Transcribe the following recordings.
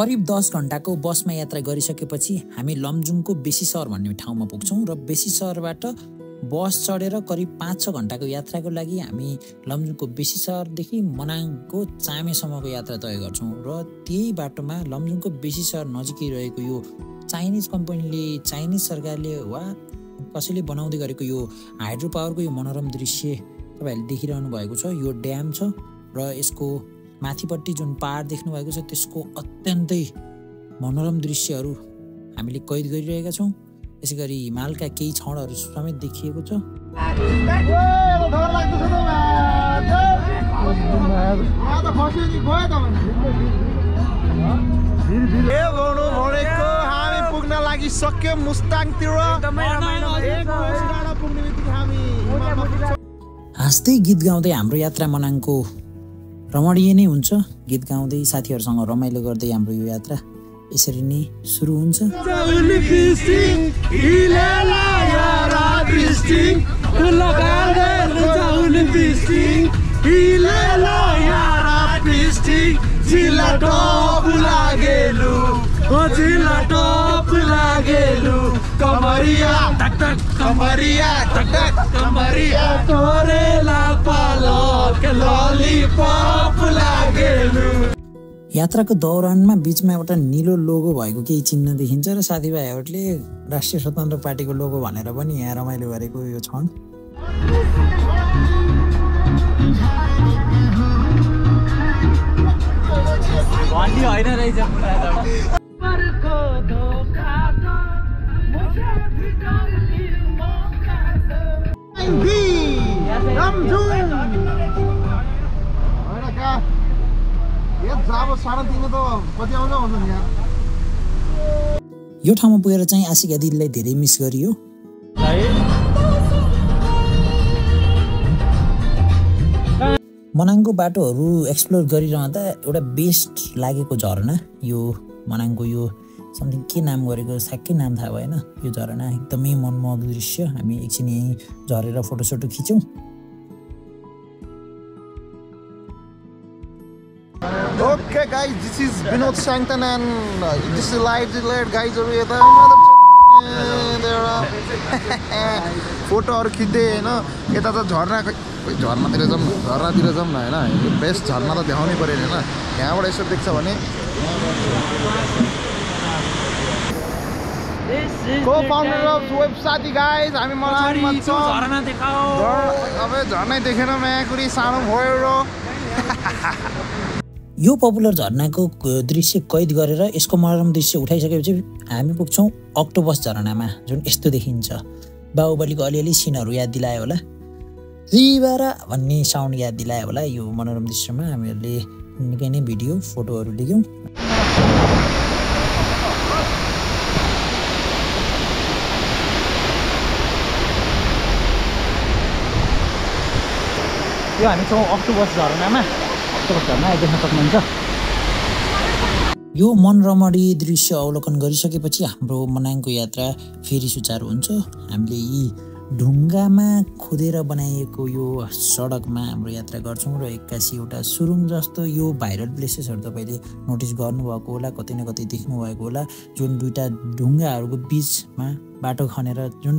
करिब 10 घण्टाको बसमा यात्रा गरिसकेपछि हामी लमजुङको बेसीसर भन्ने ठाउँमा पुग्छौँ र बेसीसरबाट बस चढेर करिब 5-6 घण्टाको यात्राको लागि हामी लमजुङको बेसीसरदेखि मनाङको चामेसम्मको यात्रा तय गर्छौँ र त्यही बाटोमा लमजुङको बेसीसर नजिकै रहेको यो चाइनिज कम्पनीले चाइनिज सरकारले वा कसैले बनाउँदै गरेको यो हाइड्रो पावरको यो मनोरम दृश्य तपाईहरुले देखिरहनु भएको छ। यो ड्याम छ र यसको माथिपट्टि जुन पहाड देख्नु भएको छ त्यसको अत्यन्तै मनोरम दृश्यहरू हामीले कैद गरिरहेका छौँ। यसैगरी हिमालका केही क्षणहरू समेत देखिएको छ। हामी पुग्न लागि सक्यौं मुस्ताङतिर। हाँस्दै गीत गाउँदै हाम्रो यात्रा मनाङको रमणीय नै हुन्छ। गीत गाउँदै साथीहरूसँग रमाइलो गर्दै हाम्रो यो यात्रा यसरी नै सुरु हुन्छ। कमरिया टक टक कमरिया टक टक कमरिया तोरे लापालो के लॉलीपॉप लागेलु। यात्राको दौरानमा बीचमा एउटा निलो लोगो भएको केही चिन्ह देखिन्छ र साथीभाइहरूले राष्ट्रिय स्वतन्त्र पार्टीको लोगो भनेर पनि यहाँ रमाइलो गरेको यो क्षण। भन्ने होइन रहेछ पुरा त। यो ठाउँमा पुगेर चाहिँ आशिका दिदीलाई धेरै मिस गरियो। मनाङको बाटोहरू एक्सप्लोर गरिरहँदा एउटा बेस्ट लागेको झरना यो मनाङको यो समथिङ के नाम गरेको ठ्याक्कै नाम थाहा भएन। यो झरना एकदमै मनमोहक दृश्य। हामी एकछिन यहीँ झरेर फोटोसोटो खिच्यौँ। Okay guys, this is Vinod Sanktan and this is light guys over here. फोटोहरु खिच्दै हैन यता त झरनातिर जाउँ न हैन। बेस्ट झरना त देखाउनै पर्यो हैन। यहाँबाट यसो देख्छ भने को-फाउन्डर अफ वेब साथी गाइज हामी मनाङमा छौं। झरना देखाओ। अब झरना देखेन म्याकुरी सानो भयो। यो पपुलर झरनाको दृश्य कैद गरेर यसको मनोरम दृश्य उठाइसकेपछि हामी पुग्छौँ अक्टोपस झरनामा जुन यस्तो देखिन्छ। बाहुबलीको अलिअलि सिनहरू याद दिलायो होला। रिबारा भन्ने साउन्ड याद दिलायो होला। यो मनोरम दृश्यमा हामीहरूले निकै नै भिडियो फोटोहरू लियौँ। यो हामी छौँ अक्टोपस झरनामा। देख्न सक्नुहुन्छ। यो मनोरमणीय दृश्य अवलोकन गरिसकेपछि हाम्रो मनाङको यात्रा फेरि सुचारू हुन्छ। हामीले यी ढुङ्गामा खोदेर बनाइएको यो सडकमा हाम्रो यात्रा गर्छौँ र एक्कासी एउटा सुरुङ जस्तो यो भाइरल प्लेसेसहरू तपाईँले नोटिस गर्नुभएको होला, कतै न कतै देख्नुभएको होला। जुन दुईवटा ढुङ्गाहरूको बिचमा बाटो खनेर जुन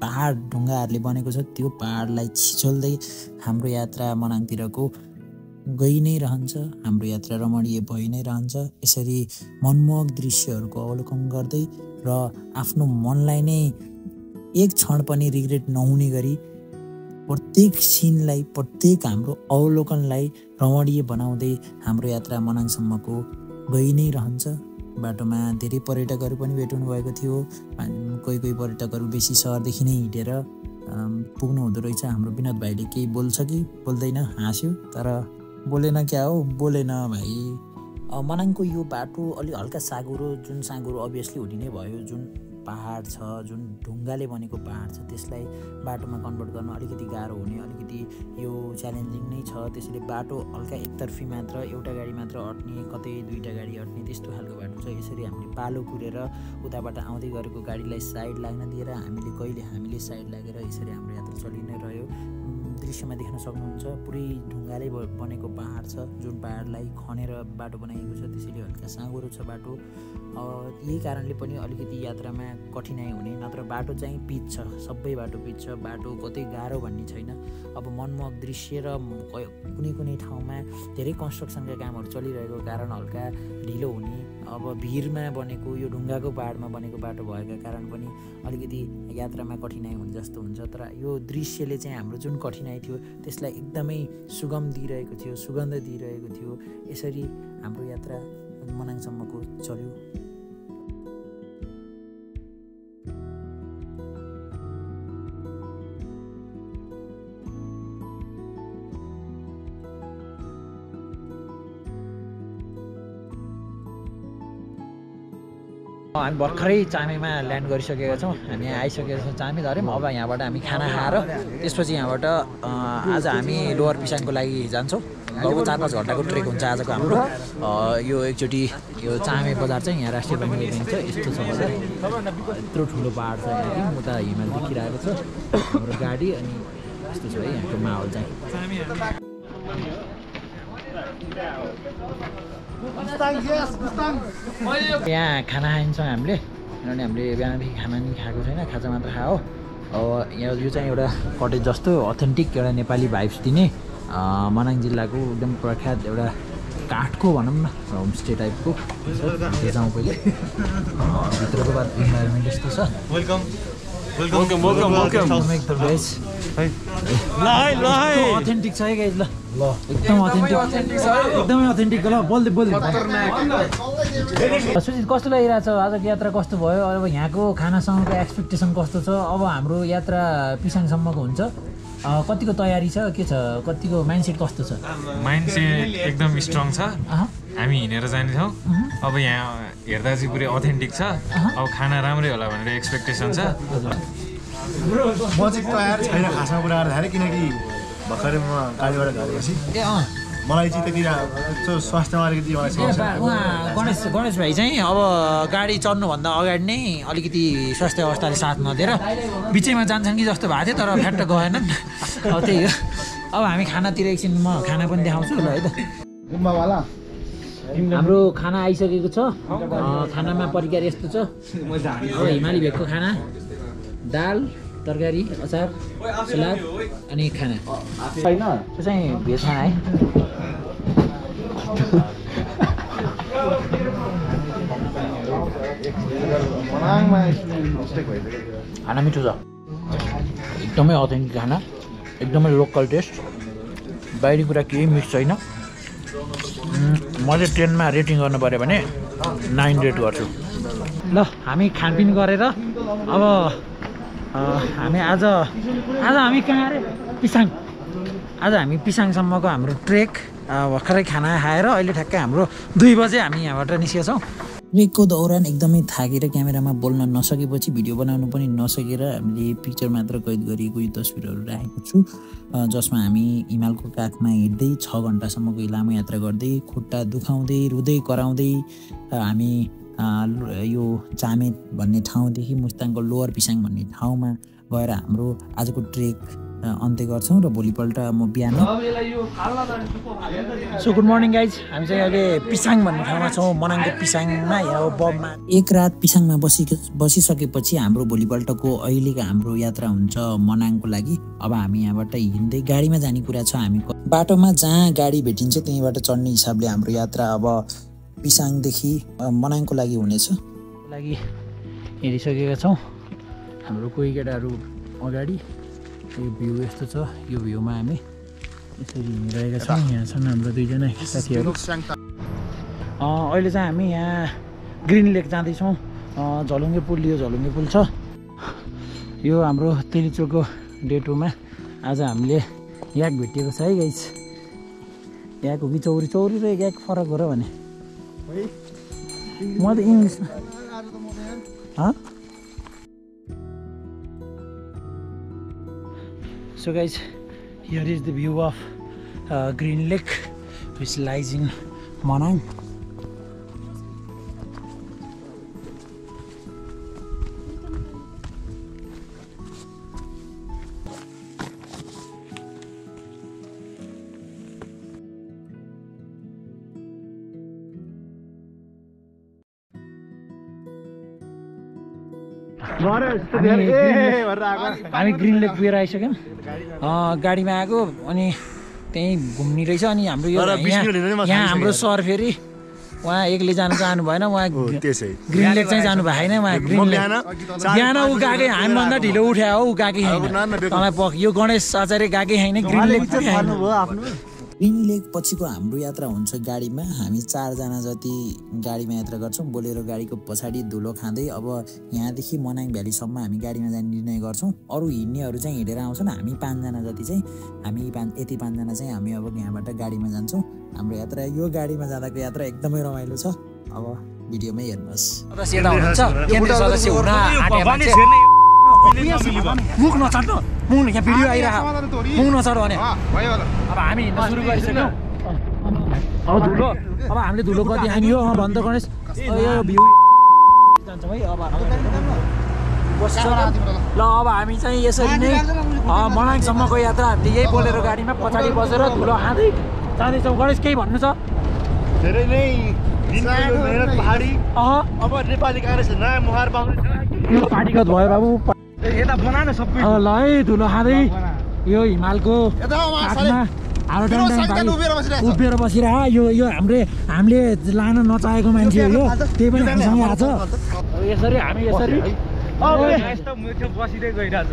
पहाड ढुङ्गाहरूले बनेको छ त्यो पहाडलाई छिचोल्दै हाम्रो यात्रा मनाङतिरको गइ नै रहन्छ। हाम्रो यात्रा रमणीय भइ नै रहन्छ। यसरी मनमोहक दृश्यहरूको अवलोकन गर्दै र आफ्नो मनलाई नै एक क्षण पनि रिग्रेट नहुने गरी प्रत्येक सिनलाई प्रत्येक हाम्रो अवलोकनलाई रमणीय बनाउँदै हाम्रो यात्रा मनाङसम्मको गइ नै रहन्छ। बाटोमा धेरै पर्यटकहरू पनि भेट्नु भएको थियो। कोही पर्यटकहरू बेसी सहरदेखि नै हिँडेर पुग्नु हुँदो रहेछ। हाम्रो विनोद भाइले केही बोल्छ कि बोल्दैन हाँस्यो, तर बोलेन क्या हो, बोलेन भाइ। मनाङको यो बाटो अलि हल्का साँघुरो, जुन साँघुरो अभियसली हुने नै भयो। जुन पहाड छ, जुन ढुङ्गाले बनेको पहाड छ, त्यसलाई बाटोमा कन्भर्ट गर्न अलिकति गाह्रो हुने, अलिकति यो च्यालेन्जिङ नै छ। त्यसैले बाटो हल्का एकतर्फी मात्र, एउटा गाडी मात्र अट्ने, कतै दुईवटा गाडी अट्ने त्यस्तो खालको बाटो छ। यसरी हामीले पालो कुरेर उताबाट आउँदै गरेको गाडीलाई साइड लाग्न दिएर हामीले साइड लागेर यसरी हाम्रो यात्रा चलि नै रह्यो। दृश्यमा देख्न सक्नुहुन्छ पुरै ढुङ्गाले बनेको पहाड छ जुन पहाडलाई खनेर बाटो बनाइएको छ त्यसैले हल्का साँघुरो छ बाटो यही कारणले पनि अलिकति यात्रामा कठिनाइ हुने नत्र बाटो चाहिँ पिच छ सबै बाटो पिच छ बाटो कतै गाह्रो भन्ने छैन अब मनमोहक दृश्य र कुनै कुनै ठाउँमा धेरै कन्स्ट्रक्सनका कामहरू चलिरहेको कारण हल्का ढिलो हुने अब भिरमा बनेको यो ढुङ्गाको पहाडमा बनेको बाटो भएका कारण पनि अलिकति यात्रामा कठिनाइ हुने जस्तो हुन्छ तर यो दृश्यले चाहिँ हाम्रो जुन कठिनाइ थियो त्यसलाई एकदमै सुगम दिइरहेको थियो सुगन्ध दिइरहेको थियो यसरी हाम्रो यात्रा मनाङसम्मको चल्यो हामी भर्खरै चामेमा ल्यान्ड गरिसकेका छौँ हामी आइसकेका छौँ चामे झऱ्यौँ अब यहाँबाट हामी खाना खाएर त्यसपछि यहाँबाट आज हामी लोवर पिसाङको लागि जान्छौँ लगभग 4-5 घन्टाको ट्रेक हुन्छ आजको हाम्रो यो एकचोटि यो चामे बजार चाहिँ यहाँ राष्ट्रिय ब्याङ्कले दिन्छ यस्तो छ बजार यत्रो ठुलो पहाड छ यहाँ म त हिमाल देखिरहेको छ हाम्रो गाडी अनि यस्तो छ है यहाँको माहौल चाहिँ यहाँ खाना खाइन्छ हामीले किनभने हामीले बिहानदेखि खाना नि खाएको छैन खाजा मात्र खायो अब यहाँ यो चाहिँ एउटा कटेज जस्तो अथेन्टिक एउटा नेपाली भाइब्स दिने मनाङ जिल्लाको एकदम प्रख्यात एउटा काठको भनौँ न होमस्टे टाइपको त्यो जाउँ पहिले भित्रको बाद इन्भाइरोमेन्ट यस्तो छ अथेन्टिक छ है गाइज ल एकदम एकदमै अथेन्टिक ल बोल्दै सुजित कस्तो लागिरहेको छ आजको यात्रा कस्तो भयो अब यहाँको खानासँगको एक्सपेक्टेसन कस्तो छ अब हाम्रो यात्रा पिसाङसम्मको हुन्छ कतिको तयारी छ के छ कतिको माइन्डसेट कस्तो छ माइन्डसेट एकदम स्ट्रङ छ हामी हिँडेर जानेछौँ अब यहाँ हेर्दा चाहिँ पुरै अथेन्टिक छ अब खाना राम्रै होला भनेर एक्सपेक्टेसन छ म चाहिँ तयार छैन खासमा कुरा गर्दाखेरि किनकि भर्खरै म गाडीबाट घर गएपछि मलाई चाहिँ त्यति स्वास्थ्यमा अलिकति गणेश भाइ चाहिँ अब गाडी चढ्नुभन्दा अगाडि नै अलिकति स्वास्थ्य अवस्थाले साथ नदिएर बिचैमा जान्छन् कि जस्तो भएको थियो तर फ्याक्ट गएनन् अब त्यही हो अब हामी खानातिर एकछिन म खाना पनि देखाउँछु ल है त हाम्रो खाना आइसकेको छ खानामा परिकार यस्तो छ अब हिमाली भेगको खाना दाल तरकारी अचार सलाद अनि खाना छैन त्यो चाहिँ भेज खाना है खाना मिठो छ एकदमै अथेन्टिक खाना एकदमै लोकल टेस्ट बाहिरी कुरा केही मिक्स छैन मैले 10 मा रेटिङ गर्नु पऱ्यो भने 9 रेट गर्छु ल हामी खानपिन गरेर अब हामी आज हामी कहाँ अरे पिसाङ आज हामी पिसाङसम्मको हाम्रो ट्रेक भर्खरै खाना खाएर अहिले ठ्याक्कै हाम्रो 2 बजे हामी यहाँबाट निस्केछौँ ट्रेकको दौरान एकदमै थाकेर क्यामेरामा बोल्न नसकेपछि भिडियो बनाउनु पनि नसकेर हामीले पिक्चर मात्र कैद गरिएको यो तस्बिरहरू राखेको छु जसमा हामी हिमालको काखमा हिँड्दै 6 घन्टासम्मको लामो यात्रा गर्दै खुट्टा दुखाउँदै रुँदै कराउँदै हामी यो चामे भन्ने ठाउँदेखि मुस्ताङको लोवर पिसाङ भन्ने ठाउँमा गएर हाम्रो आजको ट्रेक अन्त्य गर्छौँ र भोलिपल्ट म बिहान सो गुड मर्निङ गाइज हामी चाहिँ अहिले पिसाङ भन्ने ठाउँमा छौँ मनाङको पिसाङमा यहाँ बममा एक रात पिसाङमा बसिसकेपछि हाम्रो भोलिपल्टको अहिलेको हाम्रो यात्रा हुन्छ मनाङको लागि अब हामी यहाँबाट हिँड्दै गाडीमा जाने कुरा छ हामी बाटोमा जहाँ गाडी भेटिन्छ त्यहीँबाट चढ्ने हिसाबले हाम्रो यात्रा अब पिसाङदेखि मनाङको लागि हुनेछ लागि हिँडिसकेका छौँ हाम्रो कोही केटाहरू अगाडि यो भ्यू यस्तो छ यो भ्यूमा हामी यसरी हिँडिरहेका छौँ यहाँ छन् हाम्रो 2 जना साथीहरू अहिले चाहिँ हामी यहाँ ग्रिन लेक जाँदैछौँ झलुङ्गे पुल यो झलुङ्गे पुल छ यो हाम्रो तेलिचोकको डे 2 मा आज हामीले याक भेटिएको छ है गाइस याक हो कि चौरी र याक फरक हो र भने म त इङ्ग्लिसमा So guys, here is the view of Green Lake which lies in Manang. हामी ग्रिन लेक पुगेर आइसक्यौँ गाडीमा आएको अनि त्यहीँ घुम्ने रहेछ अनि हाम्रो यो यहाँ हाम्रो सर फेरि उहाँ एक्लै जानु भएन उहाँ ग्रिन लेक चाहिँ जानु भएन उहाँ ग्रिन लेक बिहान ऊ गएकै हामीभन्दा ढिलो उठ्या हो ऊ गएकै छैन तँलाई यो गणेश आचार्य गएकै छैन ग्रिन लेक ग्रिन लेक पछिको हाम्रो यात्रा हुन्छ गाडीमा हामी 4 जना जति गाडीमा यात्रा गर्छौँ बोलेरो गाडीको पछाडि धुलो खाँदै अब यहाँदेखि मनाङ भ्यालीसम्म हामी गाडीमा जाने निर्णय गर्छौँ अरू हिँड्नेहरू चाहिँ हिँडेर आउँछन् हामी 5 जना जति चाहिँ यति 5 जना चाहिँ हामी अब यहाँबाट गाडीमा जान्छौँ हाम्रो यात्रा यो गाडीमा जाँदाको यात्रा एकदमै रमाइलो छ अब भिडियोमै हेर्नुहोस् मुख नछाड्नु मुख यहाँ भिडियो आइरहेको मुख नछाड्नु भने अब हामी हिँड्न सुरु गरिसक्यौँ अब धुलो अब हामीले धुलो कति हान्यो भन्छ गणेश यो भ्यू जान्छौँ है अब ल अब हामी चाहिँ यसरी नै मनाङसम्मको यात्रा हामीले यही बोलेरो गाडीमा पछाडि बसेर धुलो खाँदै जाँदैछौँ गणेश केही भन्नु छ धेरै नै पहाडी अब नेपाली काङ्ग्रेस नयाँ मुहार पाउने पार्टीगत भयो बाबु यता बनान सबै ल है धुलो खाँदै यो हिमालको उभिएर बसिरह यो हामीले लान नचाहेको मान्छे हो यो त्यही पनि हामीसँग आएको छ यसरी हामी यसरी बसिँदै गइरहेछ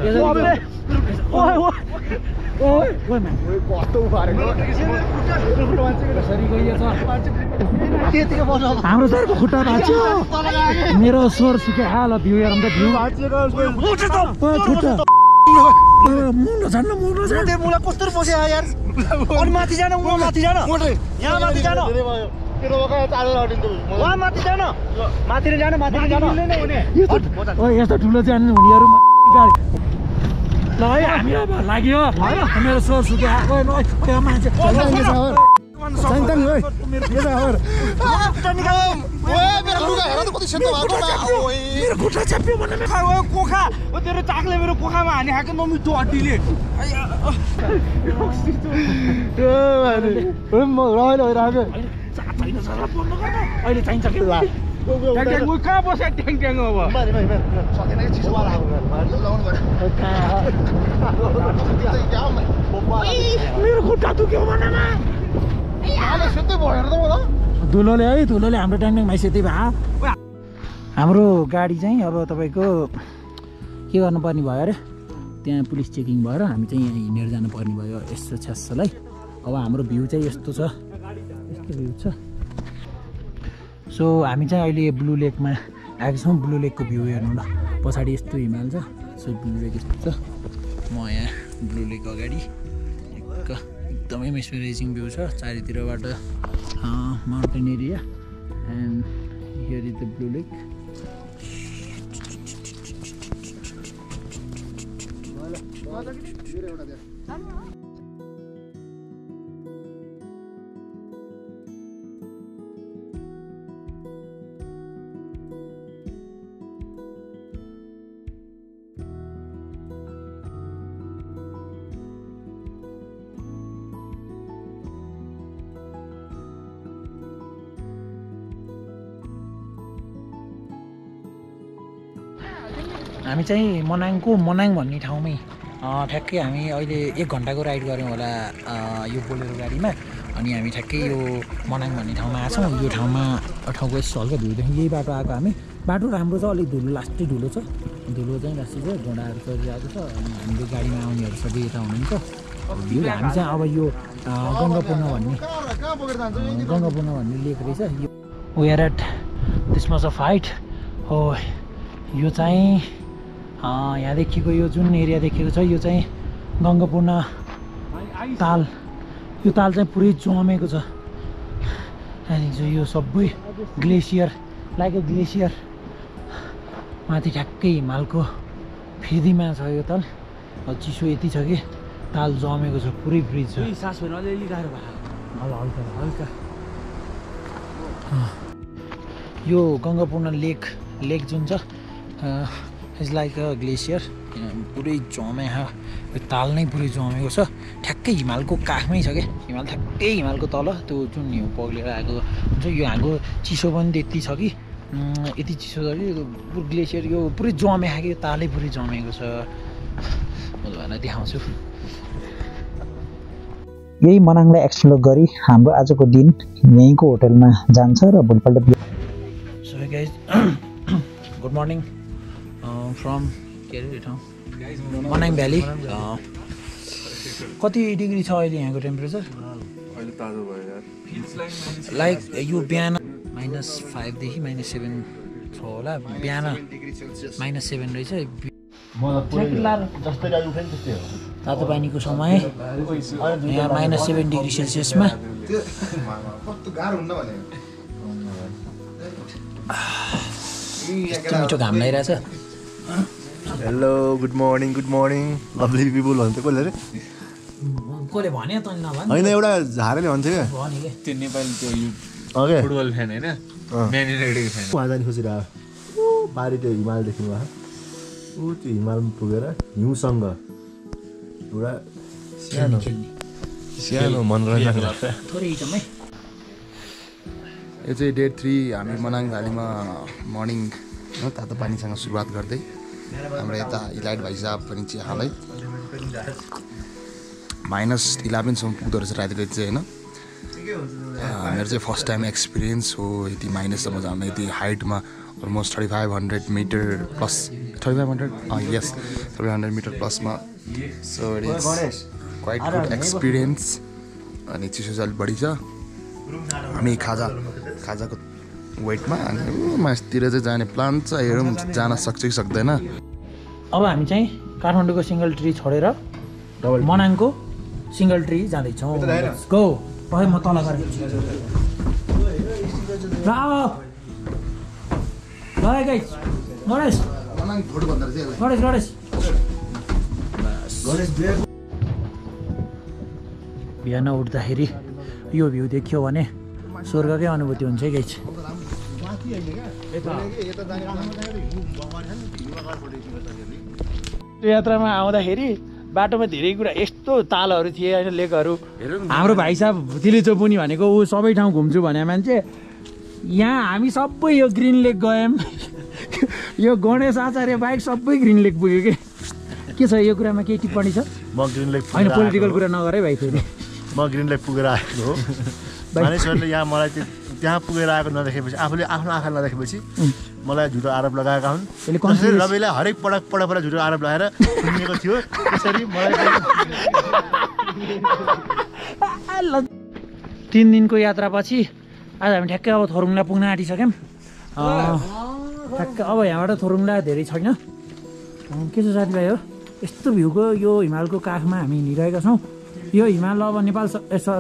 हाम्रो सरको खुट्टा भाँच्यो मेरो स्वर सुके हाल भ्यू हेरौँ त भ्यू मुलो जान्न मुला कस्तो बस्यो यार अनि माथि जान माथि जान यहाँ माथि जान माथि जान माथि जान यस्तो ठुलो जानु हुनेहरू ल है हामी अब लाग्यो मेरो स्वर सुके आएको मान्छे मेरो खुट्टा च्याप्यो भने कोखा तेरो चाकले मेरो कोखामा हाने खाएको नमिठो हड्डीले अहिले चाहिन्छ कहाँ बस्यो ट्याङ ट्याङ अब मेरो खुट्टा दुख्यो धुलोले है धुलोले हाम्रो ट्याङट्याङ सेतै भयो हाम्रो गाडी चाहिँ अब तपाईँको के गर्नुपर्ने भयो अरे त्यहाँ पुलिस चेकिङ भएर हामी चाहिँ यहाँ हिँडेर जानुपर्ने भयो यस्तो छ्यासलाई अब हाम्रो भ्यू चाहिँ यस्तो छ यस्तो भ्यू छ सो हामी चाहिँ अहिले ब्लू लेकमा आएको छौँ ब्लू लेकको भ्यू हेर्नु ल पछाडि यस्तो हिमाल छ सो ब्लू लेक यस्तो छ म यहाँ ब्लू लेक अगाडि एकदमै मेस्मराइजिङ भ्यू छ चारैतिरबाट mountain area and here is the blue lake हामी चाहिँ मनाङ भन्ने ठाउँमै ठ्याक्कै हामी अहिले 1 घन्टाको राइड गऱ्यौँ होला यो बोलेरो गाडीमा अनि हामी ठ्याक्कै यो मनाङ भन्ने ठाउँमा आएको छौँ यो ठाउँको यस्तो हल्का भ्यूदेखि यही बाटो आएको हामी बाटो राम्रो छ अलिक धुलो लास्टै धुलो छ धुलो चाहिँ लास्टै छ घोडाहरू चलिरहेको छ अनि हाम्रो गाडीमा आउनेहरू सबै यता हुनुहुन्छ भ्यू हामी चाहिँ अब यो गङ्गापूर्ण भन्ने लेक रहेछ यो we are at this much of height हो यो चाहिँ यहाँदेखिको यो जुन एरिया देखेको छ यो चाहिँ गङ्गापूर्ण ताल यो ताल चाहिँ पुरै जमेको छ अनि यो सबै ग्लेसियर लाइक अ ग्लेसियर माथि ठ्याक्कै हिमालको फेदीमा छ यो ताल चिसो यति छ कि ताल जमेको छ पुरै ब्रिज छ सास फेर्न अलिअलि गाह्रो भयो हल्का यो गङ्गापूर्ण लेक जुन छ इट्स लाइक अ ग्लेसियर पुरै जमेको यो ताल नै पुरै जमेको छ ठ्याक्कै हिमालको काखमै छ क्या हिमाल ठ्याक्कै हिमालको तल त्यो जुन हिउँ पग्लेर आएको हुन्छ यो यहाँको चिसो पनि त्यति छ कि यति चिसो छ कि पुरै ग्लेसियर यो पुरै जमेको कि यो तालै पुरै जमेको छ म तपाईँलाई देखाउँछु यही मनाङलाई एक्सप्लोर गरी हाम्रो आजको दिन यहीँको होटलमा जान्छ र भोलिपल्ट so guys good morning from के अरे ठाउँ मनाङ भ्याली कति डिग्री छ अहिले यहाँको टेम्परेचर अहिले तातो भयो यार लाइक यो बिहान -5 देखि -7 छ होला बिहान -7 रहेछ तातो पानीको समय यहाँ -7 डिग्री सेल्सियसमा यस्तो मिठो घाम लागिरहेछ hello good morning lovely people भन्थ्यो कसले अरे कसले भन्यो त नभन् होइन एउटा झारेले भन्थ्यो क्या भन्यो के त्यो नेपाली त्यो ओके फुटबल फ्यान होइन म्यान युनाइटेडको फ्यान उहाँ जाने खोजिरहेको पारि त्यो हिमाल देख्नु भएको ऊ त्यो हिमालमा पुगेर हिउँसँग एउटा सानो मनोरञ्जन गर्छ थोरै हिजो है यो चाहिँ डे 3 हामी मनाङ भ्यालीमा मर्निङ तातो पानीसँग सुरुवात गर्दै हाम्रो यता इलाइट भाइ साहब पनि चाहिँ हालै -11सम्म पुग्दो रहेछ राति चाहिँ होइन मेरो चाहिँ फर्स्ट टाइम एक्सपिरियन्स हो यति माइनससम्म जानु यति हाइटमा अलमोस्ट 3500 मिटर प्लस 3500 यस 3500 मिटर प्लसमा so it is quite good experience अनि चिसो चाहिँ अलिक बढी छ हामी खाजाको वेटमा अनि मासतिर चाहिँ जाने प्लान छ हेरौँ जान सक्छ कि सक्दैन अब हामी चाहिँ काठमाडौँको सिंगल ट्री छोडेर मनाङको सिंगल ट्री जाँदैछौँ गो पै म तल गरेको बिहान उठ्दाखेरि यो भ्यू देख्यो भने स्वर्गकै अनुभूति हुन्छ है गाइस त्यो यात्रामा आउँदाखेरि बाटोमा धेरै कुरा यस्तो तालहरू थिए होइन लेकहरू हाम्रो भाइ साहब तिलिचोपुनी भनेको ऊ सबै ठाउँ घुम्छु भने मान्छे यहाँ हामी सबै यो ग्रिन लेक गयौँ यो गणेश आचार्य बाइक सबै ग्रिन लेक पुग्यो के छ यो कुरामा केही टिप्पणी छ म ग्रिन लेक होइन पोलिटिकल कुरा नगरे भाइ फेरि म ग्रिन लेक पुगेर आएको हो मानिसहरूले यहाँ मलाई त्यहाँ पुगेर आएको नदेखेपछि आफूले आफ्नो आँखा नदेखेपछि मलाई झुटो आरोप लगाएका हुन् रविलाई हरेक पटक झुटो आरोप लगाएर सुनिएको थियो त्यसरी मलाई 3 दिनको यात्रापछि आज हामी ठ्याक्कै अब थोरुङला पुग्न आँटिसक्यौँ ठ्याक्कै अब यहाँबाट थोरुङला धेरै छैन के छ साथीभाइ हो यस्तो भ्यूको यो हिमालको काखमा हामी हिँडिरहेका छौँ यो हिमाल अब नेपाल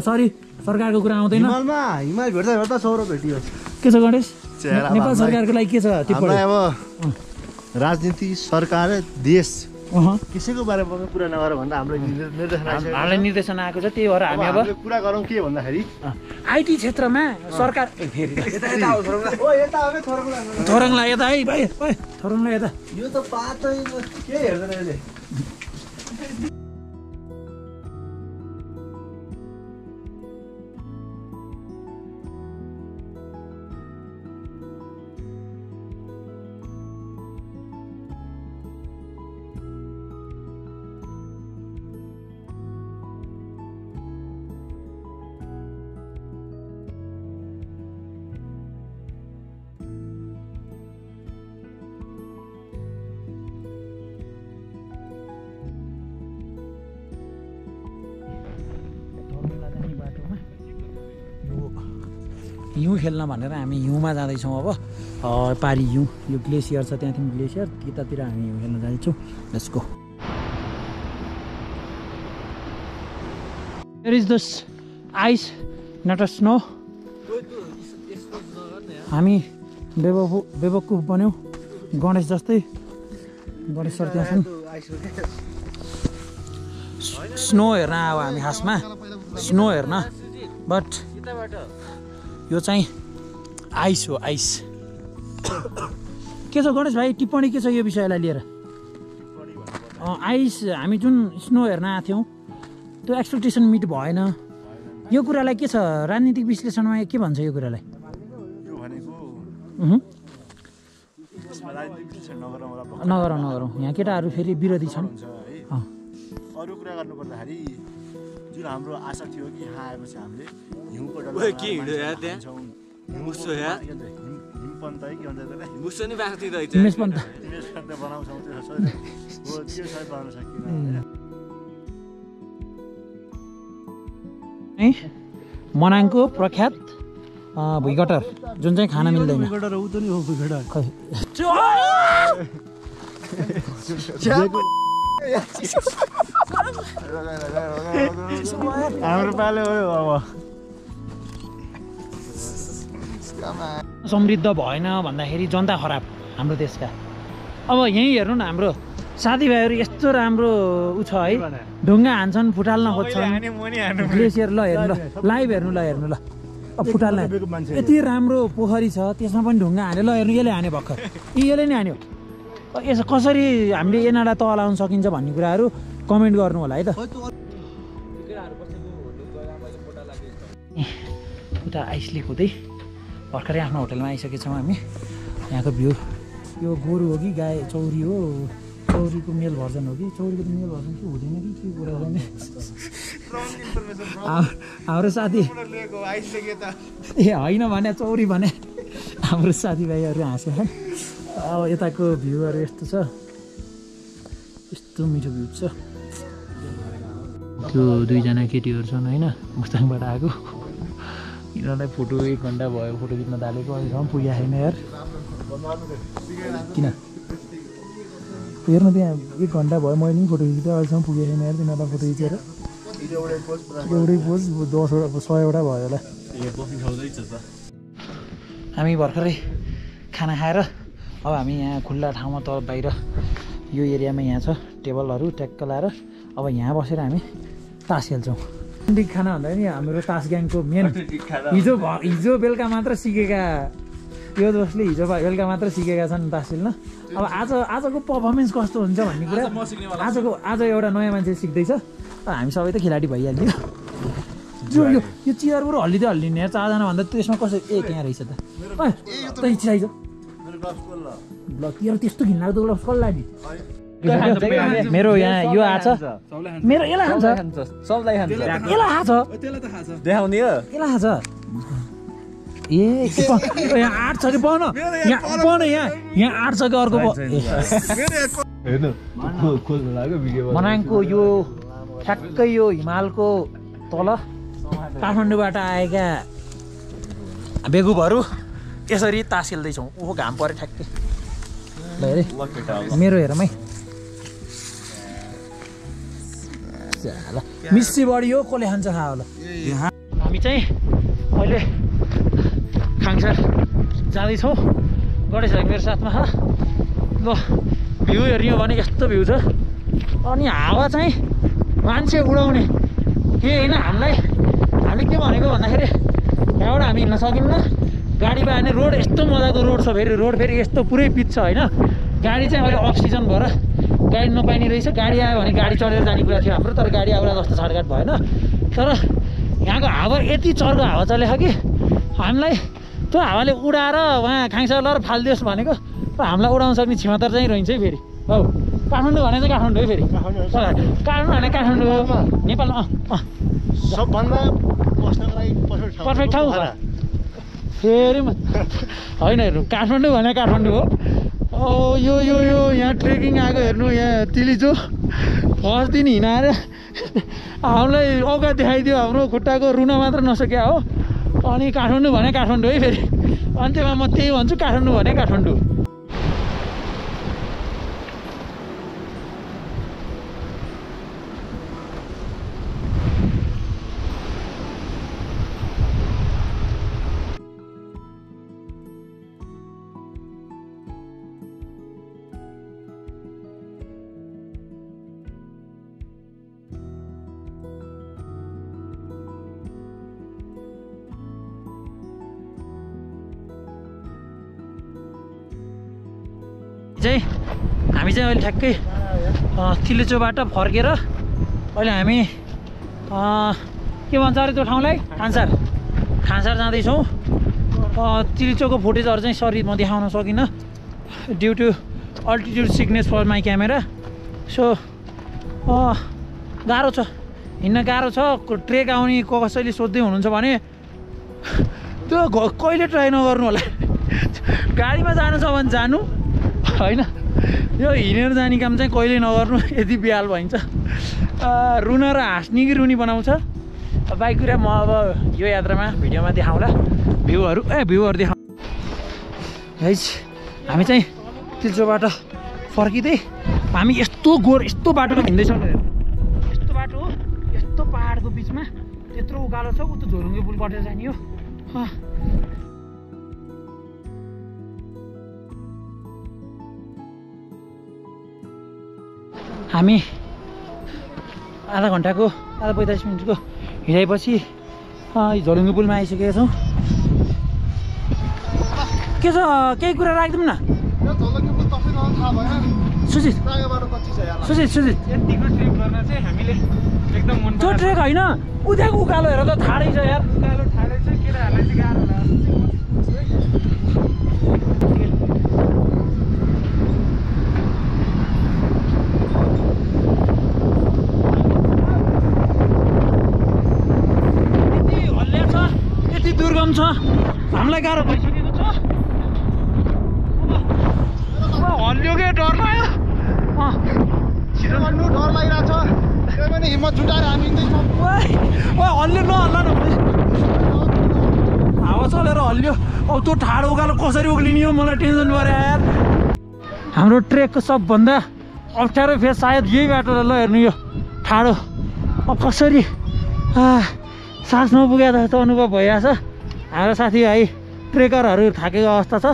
सरी सरकारको कुरा आउँदैन हिमाल भेट्दा सौरभ भेटियो के छ गणेश नेपाल सरकारको लागि के छ टिप्पणी अब राजनीति सरकार देश कसैको बारेमा कुरा नगर भन्दा हाम्रो निर्देशन आएको छ त्यही भएर हामी अब कुरा गरौँ के भन्दाखेरि आइटी क्षेत्रमा सरकार थोरङला यता है भाइ थोरङला यता यो त पातै के हेर्दैन अहिले हिउँ खेल्न भनेर हामी हिउँमा जाँदैछौँ अब पारी हिउँ यो ग्लेसियर छ त्यहाँदेखि ग्लेसियर त्यतातिर हामी हिउँ खेल्न जाँदैछौँ let's go there is this ice not a snow हामी बेवकुफ बन्यौँ गणेश जस्तै गणेश सर त्यहाँ छन् स्नो हेर्न आयो हामी खासमा स्नो हेर्न बट यो चाहिँ आइस हो आइस के छ गणेश भाइ टिप्पणी के छ यो विषयलाई लिएर आइस हामी जुन स्नो हेर्न आएको थियौँ त्यो एक्सपेक्टेसन मिट भएन यो कुरालाई के छ राजनीतिक विश्लेषणमा के भन्छ यो कुरालाई नगरौँ यहाँ केटाहरू फेरि विरोधी छन् अरू कुरा गर्नुपर्दाखेरि जुन हाम्रो आशा थियो कि यहाँ आएपछि हामीले हिउँको हिमपन्त है के भन्छ बनाउँछौँ त्यो सायद बनाउन सकिएन। मनाङको प्रख्यात भुइँकटर जुन चाहिँ खान मिल्दैन। हाम्रो पालो हो अब समृद्ध भएन भन्दाखेरि जनता खराब हाम्रो देशका। अब यहीँ हेर्नु न हाम्रो साथीभाइहरू यस्तो राम्रो उ छ है ढुङ्गा हान्छन् फुटाल्न खोज्छन् ग्लेसियर ल हेर्नु ल लाइभ हेर्नु ल अब फुटाल्न यति राम्रो पोखरी छ त्यसमा पनि ढुङ्गा हान्यो ल हेर्नु यसले हान्यो भर्खर यसले नै हान्यो। यसो कसरी हामीले एनालाई तल आउन सकिन्छ भन्ने कुराहरू कमेन्ट गर्नु होला है त। उता आइसले खोज्दै भर्खरै आफ्नो होटलमा आइसकेछौँ हामी। यहाँको भ्यू यो गोरु हो कि गाई चौरी हो चौरीको मेल भर्जन हो कि चौरीको त मेल भर्जन के हुँदैन कि के कुरा गर्ने हाम्रो साथी ए होइन भने चौरी भने हाम्रो साथीभाइहरू हाँस्यो अब यताको भ्यूहरू यस्तो छ यस्तो मिठो भ्यू छ। त्यो दुईजना केटीहरू छन् होइन मुस्ताङबाट आएको यिनीहरूलाई फोटो 1 घन्टा भयो फोटो खिच्न थालेको अहिलेसम्म पुगेको छैन यार किन हेर्नु त्यहाँ 1 घन्टा भयो मैले पनि फोटो खिच्दै अहिलेसम्म पुगेको छैन यार तिनीहरूलाई फोटो खिचेर एउटै पोज 10वटा 100वटा भयो होला। हामी भर्खरै खाना खाएर अब हामी यहाँ खुल्ला ठाउँमा त बाहिर यो एरियामा यहाँ छ टेबलहरू ट्याक्क लाएर अब यहाँ बसेर हामी तास खेल्छौँ। अथेन्टिक खाना भन्दा नि हाम्रो तास ग्याङको मेन हिजो बेलुका मात्र सिकेका यो दोस्तले हिजो बेलुका मात्र सिकेका छन् तास खेल्न। अब आजको पर्फर्मेन्स कस्तो हुन्छ भन्ने कुरा आज एउटा नयाँ मान्छे सिक्दैछ हामी सबै त खेलाडी भइहाल्यो। यो चियरबाट हल्लिँदै यार 4 जना भन्दा त्यसमा कसो त्यहाँ रहेछ त चिराइछ ब्लक त्यस्तो घिन लाग्दो ग्लभ्स कसलाई नि मेरो यहाँ यो आछ मेरो यसलाई खान्छ सबलाई खान्छ यसलाई खान्छ देखाउने हो यसलाई खान्छ ए यहाँ 8 छ कि पाउन यहाँ 8 छ कि अर्को मनाङको यो ठ्याक्कै यो हिमालको तल काठमाडौँबाट आएका बेगुपहरू यसरी तास खेल्दैछौँ। ओहो घाम पऱ्यो ठ्याक्कै ल हेरे मेरो हेरमै मिस्सी बढी हो कसले खान्छ खा होला। हामी चाहिँ अहिले खाङसार जाँदैछौँ गणेश भाइ मेरो साथमा ल भ्यू हेर्ने भने यस्तो भ्यू छ अनि हावा चाहिँ मान्छे उडाउने के होइन हामीले के भनेको भन्दाखेरि यहाँबाट हामी हिँड्न सकिन्न गाडी पायो भने रोड यस्तो मजाको रोड छ फेरि रोड फेरि यस्तो पुरै पिच छ होइन गाडी चाहिँ अहिले अफ सिजन भएर गाडी नपाइने रहेछ गाडी आयो भने गाडी चढेर जाने कुरा थियो हाम्रो तर गाडी आउला जस्तो छाडघाट भएन तर यहाँको हावा यति चर्को हावा चलेको कि हामीलाई त्यो हावाले उडाएर उहाँ खाङसा लर फालिदियोस् भनेको हामीलाई उडाउन सक्ने क्षमता चाहिँ रहन्छ है फेरि हौ काठमाडौँ भने चाहिँ काठमाडौँ है फेरि काठमाडौँ भने काठमाडौँ हो नेपालमा सबभन्दा पर्फेक्ट ठाउँ छ फेरि होइन हेर्नु काठमाडौँ भने काठमाडौँ हो यो यहाँ ट्रेकिङ आएको हेर्नु यहाँ तिलिचो फर्स्ट दिन हिँडाएर हामीलाई औकात देखाइदियो हाम्रो खुट्टाको रुन मात्र नसक्या हो अनि काठमाडौँ भने काठमाडौँ है फेरि अन्त्यमा म त्यही भन्छु काठमाडौँ भने काठमाडौँ। हामी चाहिँ अहिले ठ्याक्कै तिलिचोबाट फर्केर अहिले हामी के भन्छ अरे त्यो ठाउँलाई खानसार जाँदैछौँ। तिलिचोको फुटेजहरू चाहिँ सरी म देखाउन सकिनँ due to altitude sickness for my camera so गाह्रो छ हिँड्न गाह्रो छ ट्रेक आउने कसैले सोध्दै हुनुहुन्छ भने त्यो कहिले ट्राई नगर्नु होला गाडीमा जानु छ भने जानु होइन यो हिँडेर जाने काम चाहिँ कहिले नगर्नु यति बिहाल भइन्छ रुन र हाँस्ने कि रुनी बनाउँछ बाइक कुरा म अब यो यात्रामा भिडियोमा देखाउँला भ्यूहरू देखाउँ है हामी चाहिँ तिल्चोबाट फर्किँदै हामी यस्तो बाटोमा हिँड्दैछौँ यस्तो बाटो हो यस्तो पहाडको बिचमा त्यत्रो उकालो छ उता झोलुङ्गे पुल कटेर जाने हो हामी आधा 45 मिनटको हिँडाइपछि झोलुङ्गे पुलमा आइसकेका छौँ के छ केही कुरा राखिदिउँ न सुजित यतिको ट्रिप गर्न चाहिँ हामीले एकदम मन त्यो ट्रेक होइन उद्याको उकालो हेर त ठाडै छ यार उकालो ठाडै छ केटाहरूलाई चाहिँ गाह्रो लाग्छ यति हल्लिया छ यति दुर्गम छ हामीलाई गाह्रो भइसकेको छ हल्लियो के डर लाग्यो छिटो गर्नु डर लागिरहेको छ त्यही पनि हिम्मत जुटाएर हामी हिँड्दैछौँ हल्लियो नहल्ला न हावा चलेर हल्लियो अब त्यो ठाडो उकालो कसरी उक्लिने हो मलाई टेन्सन पऱ्यो यार हाम्रो ट्रेकको सबभन्दा अप्ठ्यारो फेज सायद यही बाटो ल हेर्नु यो ठाडो अब कसरी सास नपुगे जस्तो अनुभव भइरहेछ हाम्रो साथीभाइ ट्रेकरहरू थाकेको अवस्था छ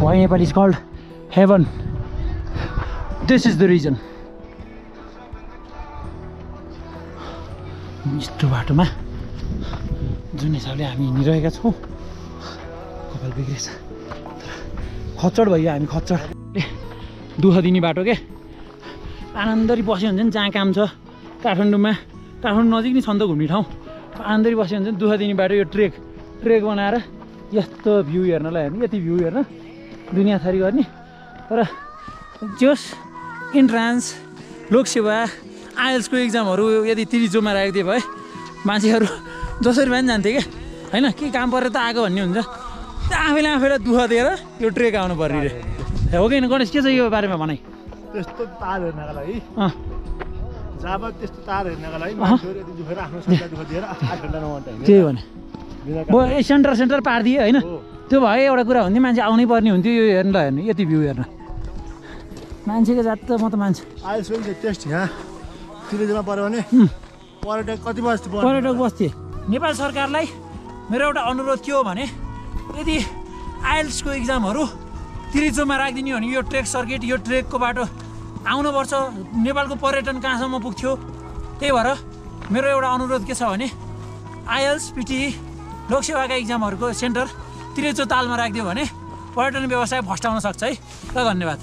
Why Nepal is called heaven? This is the reason. यस्तो बाटोमा जुन हिसाबले हामी हिँडिरहेका छौँ कपाल बिग्रेछ खच्चड भयो हामी खच्चड दुःख दिने बाटो के आनन्दरी बस्यो हुन्छ नि जहाँ काम छ काठमाडौँ नजिक नै छ नि त घुम्ने ठाउँ आनन्दरी बस्यो हुन्छ नि दुःख दिने बाटो यो ट्रेक बनाएर यस्तो भ्यू हेर्नलाई हेर्ने यति भ्यू हेर्न दुनियाँ थरी गर्ने तर जोस् इन्ट्रान्स लोकसेवा आइएल्सको इक्जामहरू यदि तिरिजोमा राखिदिए भए मान्छेहरू जसरी भए पनि जान्थे क्या होइन के काम परेर त आएको भन्ने हुन्छ आफैलाई दुःख दिएर यो ट्रेक आउनु पर्ने रे हो कि गणेश के छ यो बारेमा भनाइ त्यस्तो तार हेर्नका लागि जब त्यस्तो तार हेर्नका लागि मान्छेहरू यति दुखेर आफ्नो शरीर दुख दिएर 8 घण्टा 9 घण्टा त्यही भने सेन्टर पारिदिए होइन त्यो भयो एउटा कुरा हुन्थ्यो मान्छे आउनै पर्ने हुन्थ्यो यो हेर्नु यति भ्यू हेर्न मान्छेको जात त म त मान्छे आइएल्स टेस्ट यहाँ तिरेजोमा पऱ्यो भने पर्यटक कति बस्ती पर्यटक बस्ती नेपाल सरकारलाई मेरो एउटा अनुरोध के हो भने यदि आइएल्सको इक्जामहरू तिरिजोमा राखिदिने हो भने यो ट्रेक सर्किट यो ट्रेकको बाटो आउनुपर्छ नेपालको पर्यटन कहाँसम्म पुग्थ्यो त्यही भएर मेरो एउटा अनुरोध के छ भने आइएल्स पिटी लोकसेवाका इक्जामहरूको सेन्टर तिरेचो तालमा राखिदियो भने पर्यटन व्यवसाय फस्टाउन सक्छ है ल धन्यवाद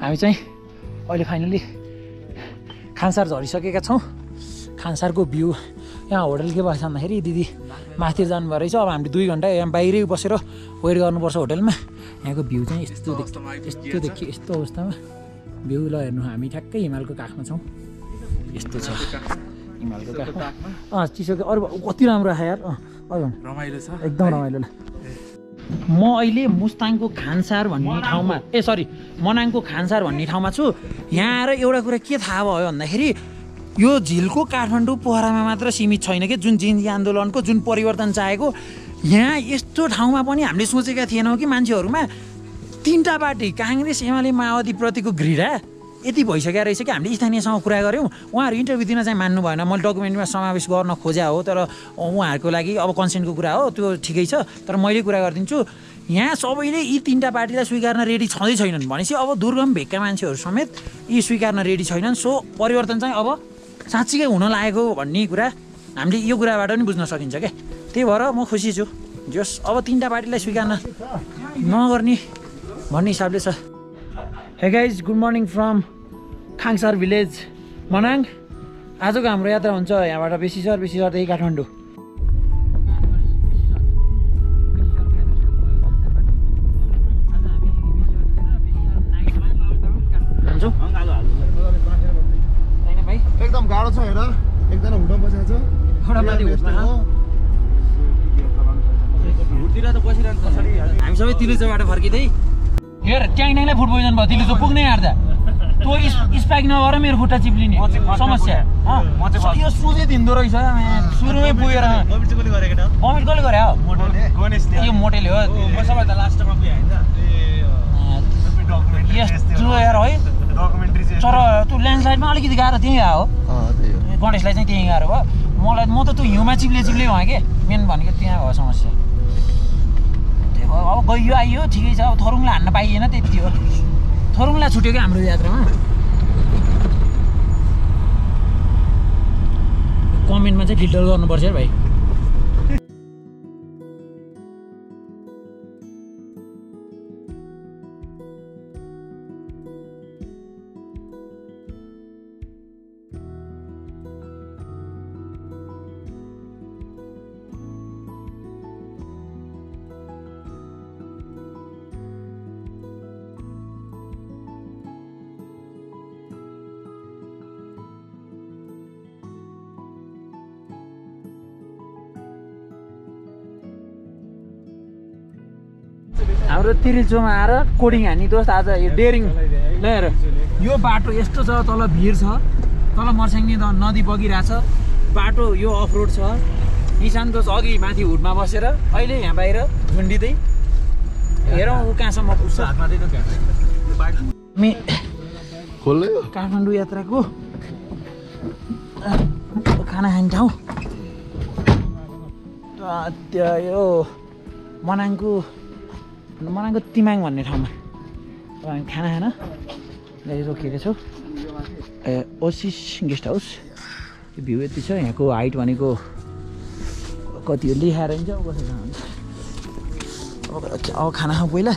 हामी चाहिँ अहिले फाइनली खानसार झरिसकेका छौँ खानसारको भ्यू यहाँ होटल के भएछ भन्दाखेरि दिदी माथि जानुभएको रहेछ अब हामीले 2 घन्टा यहाँ बाहिरै बसेर वेट गर्नुपर्छ होटलमा यहाँको भ्यू चाहिँ यस्तो देखियो यस्तो अवस्थामा भ्यू ल हेर्नु हामी ठ्याक्कै हिमालको काखमा छौँ यस्तो छ हिमालको काखमा चिसोको अरू कति राम्रो आयो यार रमाइलो छ एकदम रमाइलो ल म अहिले मुस्ताङको खानसार भन्ने ठाउँमा मनाङको खानसार भन्ने ठाउँमा छु यहाँ आएर एउटा कुरा के थाहा भयो भन्दाखेरि यो झिलको काठमाडौँ पोखरामा मात्र सीमित छैन कि जुन जिन्जी आन्दोलनको जुन परिवर्तन चाहेको यहाँ यस्तो ठाउँमा पनि हामीले सोचेका थिएनौँ कि मान्छेहरूमा 3टा पार्टी काङ्ग्रेस एमाले माओवादीप्रतिको घृणा यति भइसकेको रहेछ कि हामीले स्थानीयसँग कुरा गऱ्यौँ उहाँहरू इन्टरभ्यू दिन चाहिँ मान्नु भएन मैले डकुमेन्टमा समावेश गर्न खोजे हो तर उहाँहरूको लागि अब कन्सेन्टको कुरा हो त्यो ठिकै छ तर मैले कुरा गरिदिन्छु यहाँ सबैले यी 3टा पार्टीलाई स्वीकार्न रेडी छँदै छैनन् भनेपछि अब दुर्गम भेगका मान्छेहरू समेत यी स्वीकार्न रेडी छैनन्। सो परिवर्तन चाहिँ अब साँच्चीकै हुन लागेको भन्ने कुरा हामीले यो कुराबाट पनि बुझ्न सकिन्छ क्या। त्यही भएर म खुसी छु जस अब 3टा पार्टीलाई स्वीकार्न नगर्ने भन्ने हिसाबले छ। Hey guys, good morning from Khangsar village Manang. आजको हाम्रो यात्रा हुन्छ यहाँबाट बेसीसरदेखि काठमाडौँ। एकदम गाह्रो छ हेर, एकजना हुँडा बसेको छ, हामी सबै तिलुचोबाट फर्किँदै हेर ट्याङट्याङलाई फुड पोइजन भयो। तिलुचो पुग्नै आँट्दा त्यो स्पाइक नभएर मेरो खुट्टा चिप्लिने समस्या यो सोझै दिँदो रहेछ। सुरुमै पुगेर कमिट कसले गरे हो? यो मोटेले हो। यस्तो यार है, तर त्यो ल्यान्डस्लाइडमा अलिकति गाह्रो त्यहीँ आयो। गणेशलाई चाहिँ त्यहीँ गाह्रो भयो। म त त्यो हिउँमा चिप्ले भएँ कि मेन भनेको त्यहाँ भयो समस्या। त्यही भयो, अब गइयो आइयो ठिकै छ। अब थरुङलाई हान्न पाइएन त्यति हो। थरुङलाई छुट्यो क्या हाम्रो यात्रामा। कमेन्टमा चाहिँ फिल्टर गर्नुपर्छ है भाइ। हाम्रो तिरिचोमा आएर कोडिङ हान्ने दोस्त आज यो डेरिङ लिएर। यो बाटो यस्तो छ, तल भिर छ, तल मर्स्याङ्नी नदी बगिरहेछ, बाटो यो अफ रोड छ। निशान दोस्त अघि माथि हुडमा बसेर अहिले यहाँ बाहिर झुन्डिँदै हेरौँ ऊ कहाँसम्म पुग्छ। हामी काठमाडौँ यात्राको खाना खाने ठाउँ यो मनाङको तिमाङ भन्ने ठाउँमा हामी खाना खान रोकिएको छौँ। Oasis guest house. यो भ्यू यति छ। यहाँको हाइट भनेको कति हो लेखाएर हुन्छ। अब खाना खाउँ पहिला,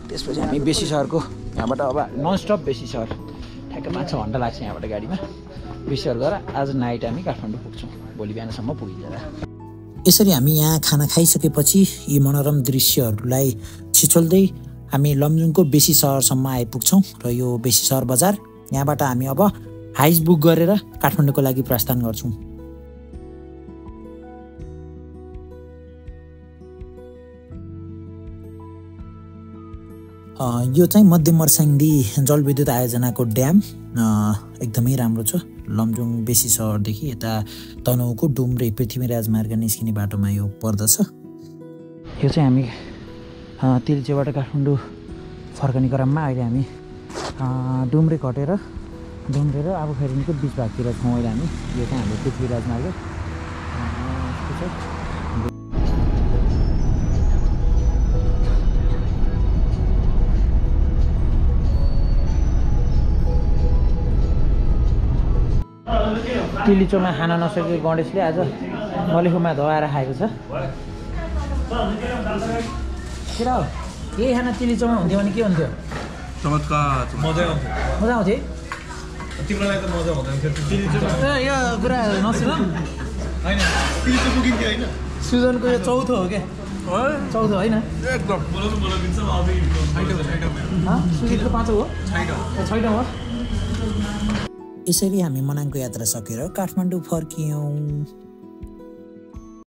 त्यसपछि हामी बेसी सहरको यहाँबाट अब ननस्टप बेसी सहर ठ्याक्क 5-6 घन्टा लाग्छ यहाँबाट गाडीमा। बेसी सहर गएर आज नाइट हामी काठमाडौँ पुग्छौँ, भोलि बिहानसम्म पुगिन्छ। यसरी हामी यहाँ खाना खाइसकेपछि यी मनोरम दृश्यहरूलाई छिचोल्दै हामी लमजुङको बेसी सहरसम्म आइपुग्छौँ र यो बेसी सहर बजार यहाँबाट हामी अब हाइस बुक गरेर काठमाडौँको लागि प्रस्थान गर्छौँ। यो चाहिँ मध्य मर्स्याङ्दी जलविद्युत आयोजनाको ड्याम एकदमै राम्रो छ। लमजुङ बेसी सहरदेखि यता तनहुँको डुम्रे पृथ्वी राजमार्ग निस्किने बाटोमा यो पर्दछ। यो चाहिँ हामी तिलचेबाट काठमाडौँ फर्कने क्रममा अहिले हामी डुम्रे कटेर डुम्रे र आबुखेरिनको बिच भागतिर छौँ अहिले हामी। यो चाहिँ हाम्रो पृथ्वी राजमार्ग तिलिचोमा खान नसकेको गणेशले आज मलेखुमा धोएर खाएको छ। किन हो यही खाना तिलिचोमा हुन्थ्यो भने के हुन्थ्यो? मजा आउँथ्यो है। तिमीलाई त मजा हुँदैन यो कुरा नसुन होइन। तिलिचो पुगिन्थ्यो होइन। सुजनको यो चौथो हो क्या? चौथो होइन एकदम। सुजितको 5औं हो? छैटौं हो। यसरी हामी मनाङको यात्रा सकेर काठमाडौँ फर्कियौँ।